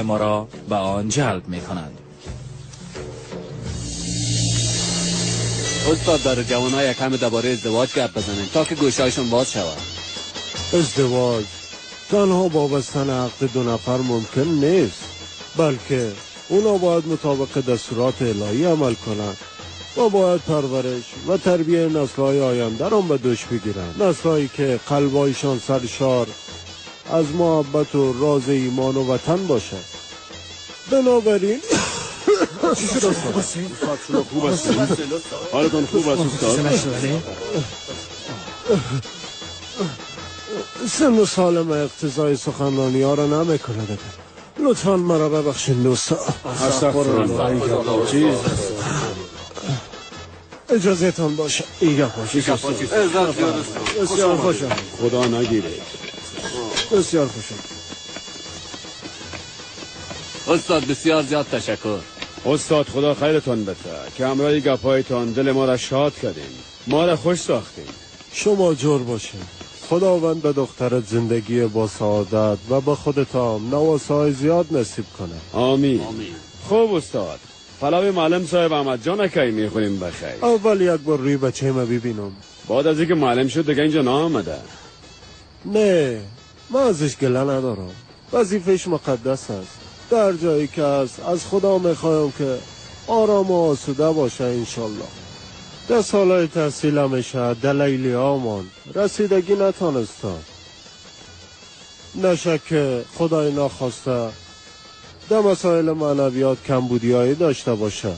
ما را به آن جلب می کنند. استاد داره جوانای یکم درباره ازدواج گپ بزنن تا که گوشایشون باز شود. ازدواج تنها با بستن عقد دو نفر ممکن نیست، بلکه اونا باید مطابق دستورات الهی عمل کنند و باید پرورش و تربیه نسل‌های آینده را به دوش بگیرند، نسل‌هایی که قلب‌هایشان سرشار از محبت و راز ایمان و وطن باشد. بنابراین چی شد استاد؟ استاد شما خوب هستید؟ حالتان خوب است استاد؟ سن و سال من اقتضای سخنرانی ها را نمیکند. لطفا مرا ببخشید دوستا. اجازه تان باشه. بسیار خوشم. خدا نگیره. بسیار خوشم. استاد بسیار زیاد تشکر. استاد خدا خیرتان بده که همراه گپایتان دل ما را شاد کردیم، ما را خوش ساختیم. شما جور باشین. خداوند به دخترت زندگی با سعادت و با خودتان نواسهای زیاد نصیب کنه. آمین. خوب استاد، پلاوی معلم صاحب احمد جان کی میخوریم بخیر. اول یک بار روی بچه ما ببینم. بعد از اینکه معلم شد دیگه اینجا نامده. نه، من ازش گله ندارم. وظیفش مقدس است. در جایی که است از خدا میخوایم که آرام و آسوده باشه انشالله. در سالهای تحصیل همیشه دلیلی ها ماند، رسیدگی نتانستم. نشه که خدای ناخواسته در مسائل معنویات کمبودیایی داشته باشه.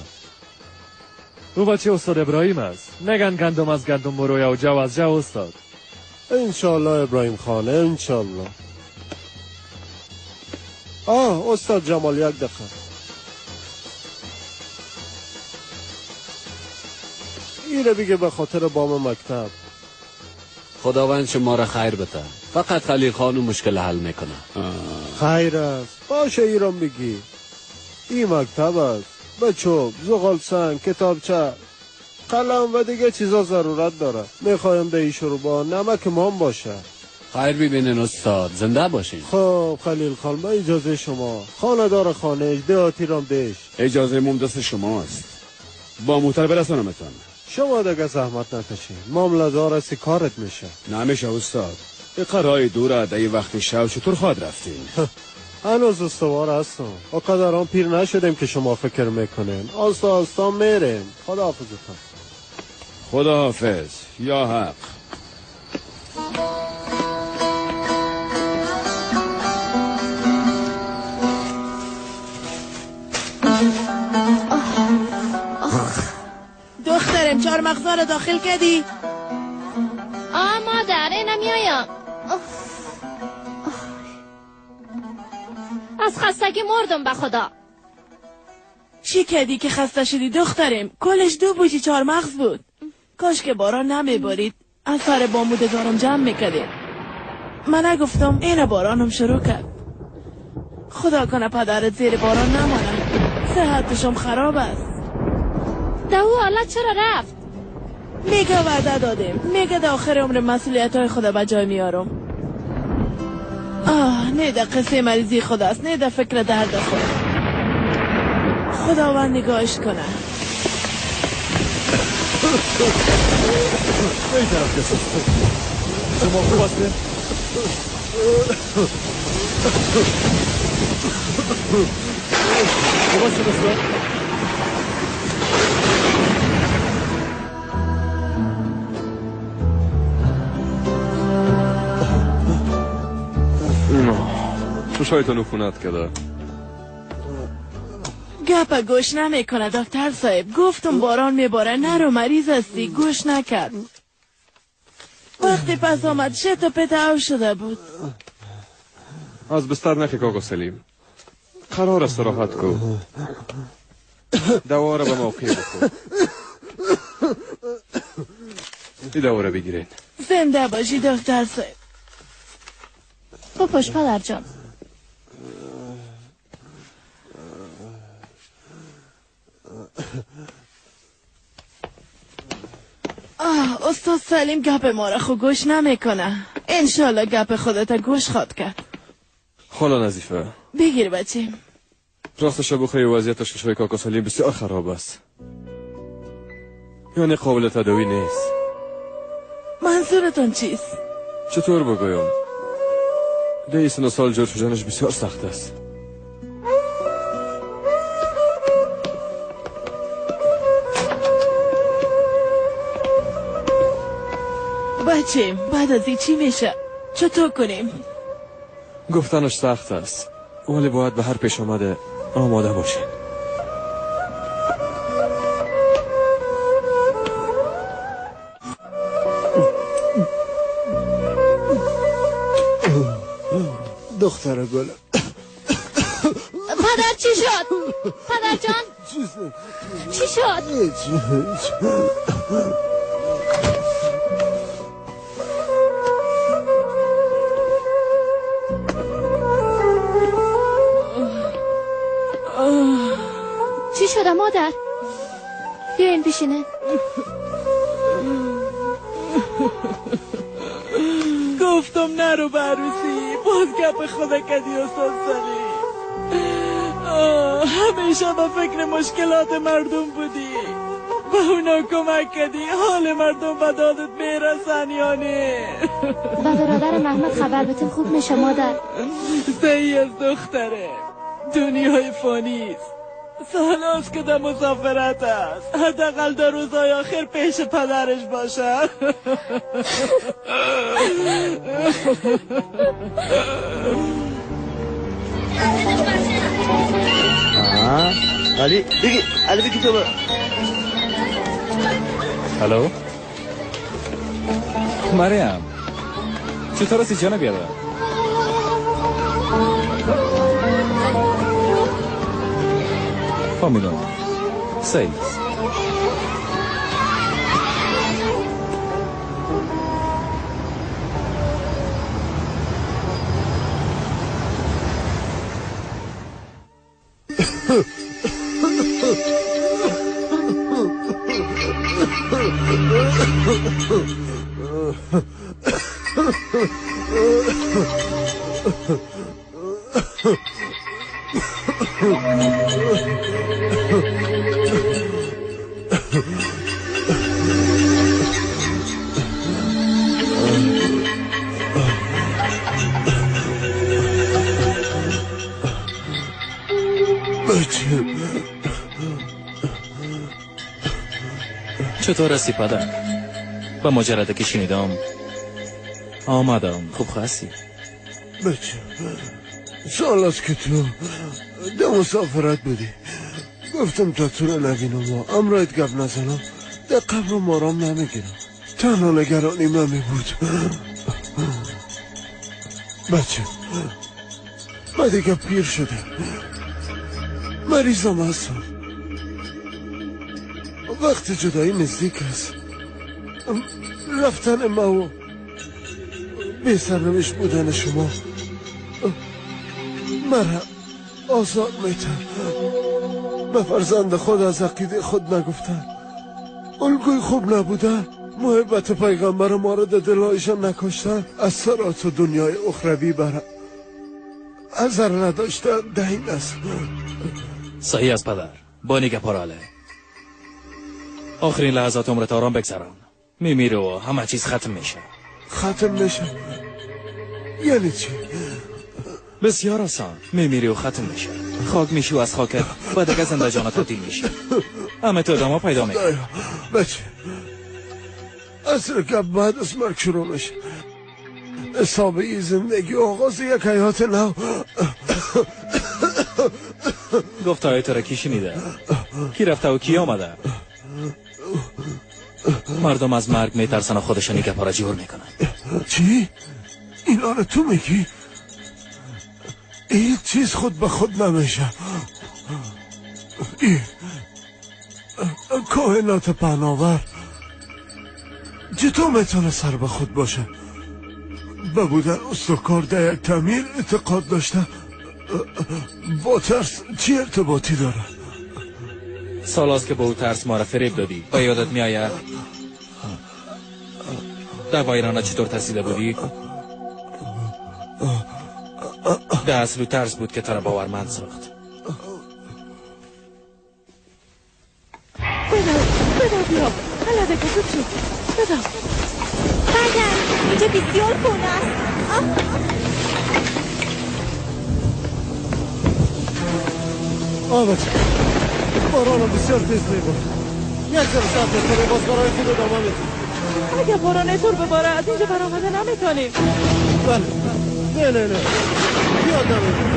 او بچه استاد ابراهیم است. نگن گندم از گندم برویا و جو از جو استاد. انشالله ابراهیم خانه، انشالله. آه استاد جمال یک دقیقه. ایره بگه به خاطر بام مکتب. خداوند شما را خیر بده. فقط خلیل خانو مشکل حل میکنه. خیر است. باشه ایران بگی. این مکتب است. به چوب، زغال سنگ، کتابچه، قلم و دیگه چیزا ضرورت داره. میخوایم به این با نمک مام باشه. خیر ببینین استاد، زنده باشین. خب خلیل خان با اجازه شما، خانه دار خانه دهاتی رام دیش. اجازه موم دست شماست. با موتر برسانمتان. شما دیگه زحمت نکشین، معامله دار هستی کارت میشه. نمیشه استاد، این راه دوره، در وقت شب چطور خواهد رفتین؟ هنوز استوار هستم، آن پیر نشدیم که شما فکر میکنین. آستا آستا میریم. خدا حافظتان. خدا حافظ یا حق. دخترم چهار مغزا رو داخل کردی؟ آه مادر اینم میایم. از خستگی مردم به خدا. چی کردی که خسته شدی دخترم؟ کلش 2 بوجی چهار مغز بود. کاش که باران نمیبارید، از سر بامود دارم جمع میکردیم. من نگفتم این بارانم شروع کرد. خدا کنه پدرت زیر باران نمانه، صحتشم خراب است. ده او حالت چرا رفت؟ میگه وعده دادیم، میگه در آخر عمر مسئولیت های خدا به جای میارم. آه نه در قصه مریضی خداست، نه در فکر درد خود. خداوند نگاهش کنه. به این طرف کسی شما خوب هستین؟ خوب هستین استاد؟ چشایتان عفونت کرده. گپ گوش نمیکنه دکتر صاحب. گفتم باران میباره نرو مریض هستی، گوش نکرد. وقتی پس آمد شت و پت او شده بود. از بستر نخی آقا سلیم، قرار است راحت کو. دوا را به موقع بخور. این دوا را بگیرین. زنده باشی دکتر صاحب. بپوش پدر جان. آه استاد سلیم گپ ما را خو گوش نمیکنه. انشالله گپ خودت گوش خواد کرد. خاله نظیفه بگیر بچه. راستش بخوای وضعیت ششای کاکا سلیم بسیار خراب است. یعنی قابل تداوی نیست. منظورتان چیست؟ چطور بگویم؟ ده سن سال جور شدنش بسیار سخت است. بچه بعد از این چی میشه؟ چطور کنیم؟ گفتنش سخت است، ولی باید به هر پیش آمده آماده باشین. دختر گل. پدر چی شد؟ پدر جان چی شد؟ هیچ. چی شده مادر؟ بیاین بشینه. گفتم نرو به عروسی، باز گپ خدا کدی استاد سلیم. همیشه به فکر مشکلات مردم بودی، به اونا کمک کدی، حال مردم به دادت میرسن یا نه؟ به برادر محمد خبر بتیم خوب میشه مادر. صحیح از دختره، دنیای فانی است. سال هاست که در مسافرت است، حداقل در روزهای آخر پیش پدرش باشه. علی بگی، علی بگی تو. هلو مریم، چطور هستی جان بیادر؟ فهمیدم. صحیح است. چطور هستی پدر؟ به مجرد که شنیدم آمدم. خوب هستی؟ بچه سال است که تو ده مسافرت بودی، گفتم تا تو رو نبینم و امرایت گپ نزنم ده قبر مارام نمیگیرم. تنها نگرانی من می بود. بچه من دیگه پیر شده، مریضم هستم، وقت جدایی نزدیک است. رفتن ما و بی سرنوشت بودن شما مرا آزاد میتن. به فرزند خود از عقیده خود نگفتن، الگوی خوب نبودن، محبت پیغمبر ما را در دلهایشان نکشتن، از سرات و دنیای اخروی برا ازر نداشتن دهین است. صحیح است پدر، با نیگه پاراله آخرین لحظات عمرت آرام بگذران. میمیره و همه چیز ختم میشه. ختم میشه یعنی چی؟ بسیار آسان، میمیری و ختم میشه، خاک میشی و از خاکت و دیگه زنده جانت تبدیل میشی. همه تو ادامه پیدا میکنی. بچه اصل که بعد از مرگ شروع میشه، حساب زندگی آغاز یک حیات نو. گفت های تو را کی شنیده؟ کی رفته و کی آمده؟ مردم از مرگ میترسن و خودشان این گپا را جور میکنن. چی؟ اینا رو تو میگی؟ این چیز خود به خود نمیشه. این کائنات پهناور چطور میتونه سر به خود باشه؟ به بودن استوکار در یک تعمیر اعتقاد داشته با ترس چی ارتباطی داره؟ سال هاست که با او ترس ما را فریب دادی. با یادت میآید در ویرانه چطور ترسیده بودی؟ در اصل او ترس بود که تو را باورمند ساخت. بدا بیا. حالا دیگه زود شو. بدا. پدر اینجا بسیار کهنه است. آه بچه، باران بسیار تیز میبارد. یک ذره صبر کنیم، باز برای خود ادامه میدیم. اگه باران اینطور بباره از اینجا برآمده نمیتونیم. بله. نه نه نه، یاد نمیدیم.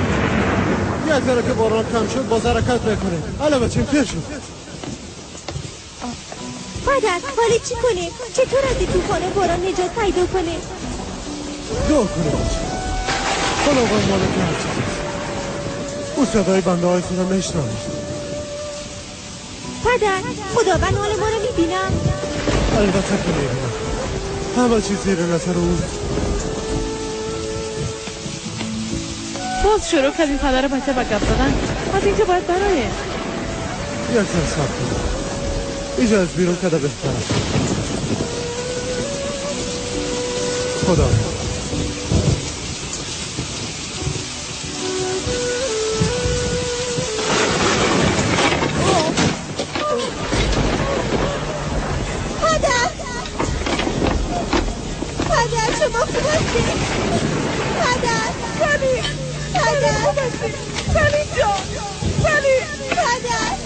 یک ذره که باران کم شد باز حرکت میکنیم. حالا بچیم تیر شد. پدر حالا چی کنیم؟ چطور از این طوفان و باران نجات پیدا کنیم؟ دعا کنیم بچه. خداوند مالک هر چیز است. او صدای بنده های خود را میشنوه. پدر خداوند حال ما رو میبینم. البته که میبینم. همه چیز زیر نظر اوست. باز شروع کردیم پدر بچه با گپ زدن. از اینجا باید براییم. یک ذره صبر کنیم. اینجا از بیرون کده بهتر است. خدا پدر، پدر شما خوب هستید؟ پدر، سلیم، پدر، خوب هستی؟ سلیم جان، سلیم. پدر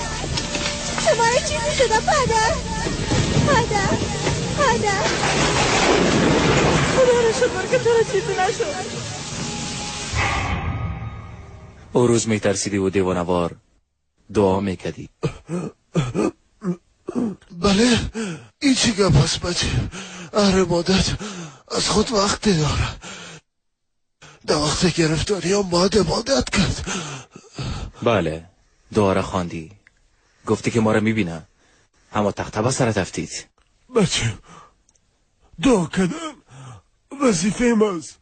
شما یه چیزی شده. پدر، پدر، پدر، خدا رو شکر که تو رو چیزی نشد. او روز میترسیدی و دیوانوار دعا میکردی. بله این چی گپ است بچه؟ هر عبادت از خود وقتی داره. در وقت گرفتاری هم باید عبادت کرد. بله دعا را خواندی، گفتی که ما را میبینه، اما تخته به سرت افتید. بچه دعا کردن وظیفه ماست.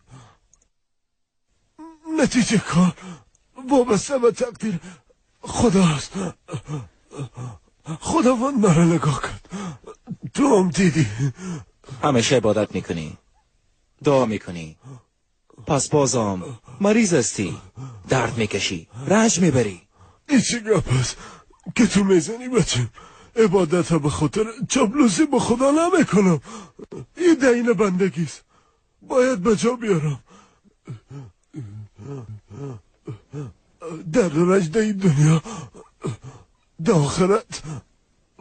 نتیجه کار وابسته به تقدیر خداست. خداوند مرا نگاه کرد. تو هم دیدی. همیشه عبادت میکنی، دعا میکنی، پس بازم مریض هستی، درد میکشی، رنج میبری. این چی گپ است که تو میزنی بچه؟ عبادت به خاطر چاپلوسی به خدا نمیکنم. این دین بندگیست، باید به جا بیارم. درد و رنج در این دنیا در آخرت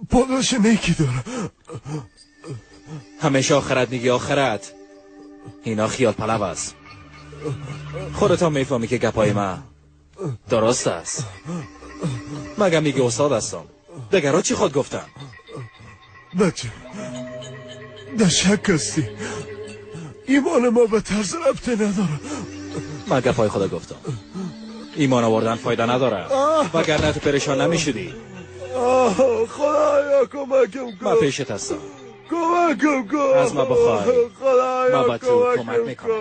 پاداش نیکی داره. همیشه آخرت میگی، آخرت. اینا خیال پلو است. خودت هم میفهمی که گپای من درست است. مگه میگی استاد هستم؟ دگرها چی خود گفتن؟ بچه در شک هستی. ایمان ما به ترس ربطی نداره. من گپای خدا گفتم. ایمان آوردن فایده نداره، وگرنه تو پریشان نمیشدی. خدایا کمکم کن. من پیشت هستم. کمکم کن. از ما بخوای خدایا من به تو کمک میکنم.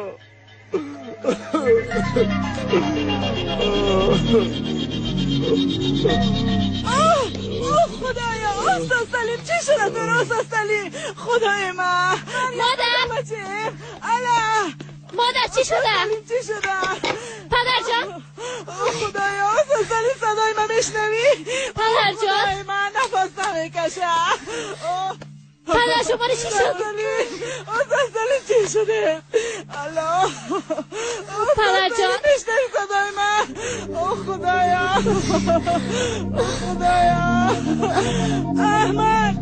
آه خدایا، استاد سلیم چی شده تو؟ استاد سلیم خدای من. مادر، مادر چی شده؟ چی شده؟ پدر جان. خدایا استاد سلیم صدای من میشنوی؟ پدر جان خدای من نفس نمیکشه. پدر شما چی شد؟ استاد سلیم چی شده؟ الله پدر جان میشنوی صدای من؟ او خدایا، او خدایا. احمد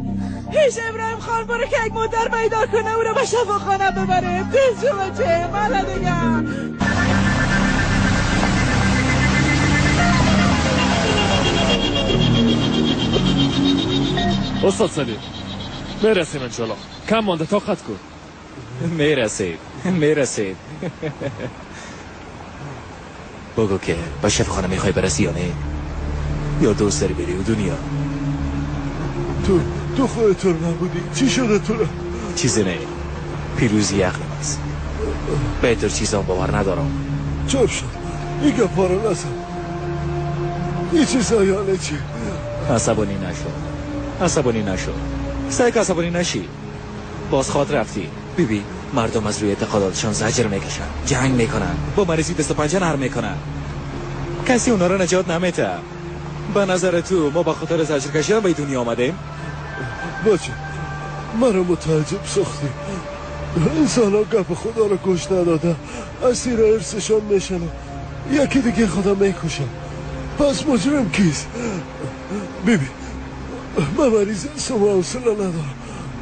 پیش ابراهیم خان برو که یک مادر پیدا کنه او رو به شفاخانه ببره. تیز شو بچه، مالا دیگه. استاد سلیم میرسیم انشالله. کم مانده، طاقت کن. میرسید میرسید. بگو که به شفاخانه میخوای برسی یا نه؟ یا دوست داری بری و دنیا؟ تو خودت نبودی. چی شده تو؟ چیزی نه، پیروزی عقلم است. بهتر چیزا باور ندارم. چپ شد این گپا رو نزن. این چیزا یعنی چی؟ عصبانی نشو، عصبانی نشو، سعی که عصبانی نشی. باز خواد رفتی. ببین مردم از روی اعتقاداتشان زجر میکشن، جنگ میکنن، با مریضی دست و پنجه نرم میکنن. کسی اونا رو نجات نمیده. به نظر تو ما به خاطر زجر کشیدن به دنیا آمدیم؟ بچه مرا متعجب ساختی. انسان ها گپ خدا را گوش نداده اسیر ارسشان میشن و یکی دیگه خدا میکشن. پس مجرم کیست؟ بیبی من مریض هستم و حوصله ندارم.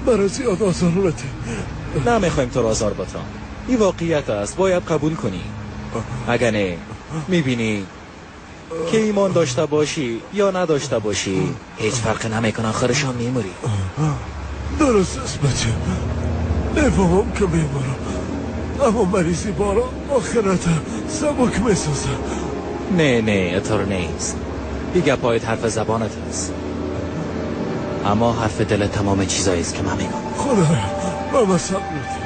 مرا زیاد آزار نده. نمیخوایم تو را آزار بتم. این واقعیت است، باید قبول کنی. اگر نه میبینی که ایمان داشته باشی یا نداشته باشی هیچ فرق نمیکنه، آخرشان میموری. درست است بچه، میفهمم که میمورم، اما مریضی بارا آخرت سبک میسازه. نه نه اینطور نیست. این گپایت حرف زبانت است، اما حرف دل تمام چیزایی است که من میگم. خدایا من صبر بده.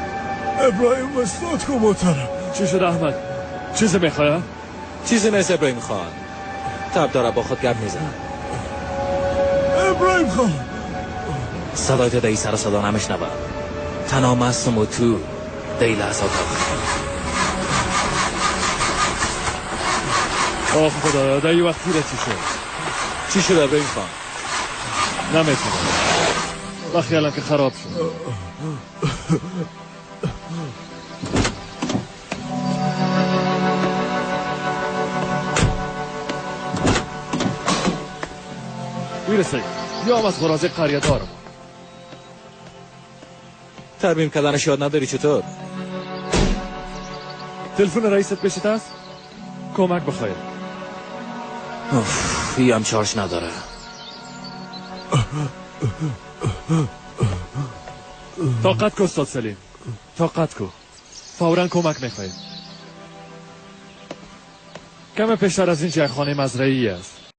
ابراهیم استاد کو محترم. چی شد احمد؟ چیزی میخواه؟ چیزی نیست ابراهیم خان، تب داره با خود گپ میزنه. ابراهیم خان صدای تو در سر صدا نمیشنوم. تنها مستم و تو در این لحظه. آه خدایا در این وقت تیره چی شد؟ چی شد ابراهیم خان؟ نمیتونم، و خیالم که خراب شد. میرسه یا از خرازه قریه دارم. ترمیم کردنش یاد نداری چطور؟ تلفن رئیست پیشت است؟ کمک بخوای. اوف هم چارج نداره. طاقت کو استاد سلیم، طاقت کو. فورا کمک میخوایم. کم پیشتر از اینجا خانه مزرعی است.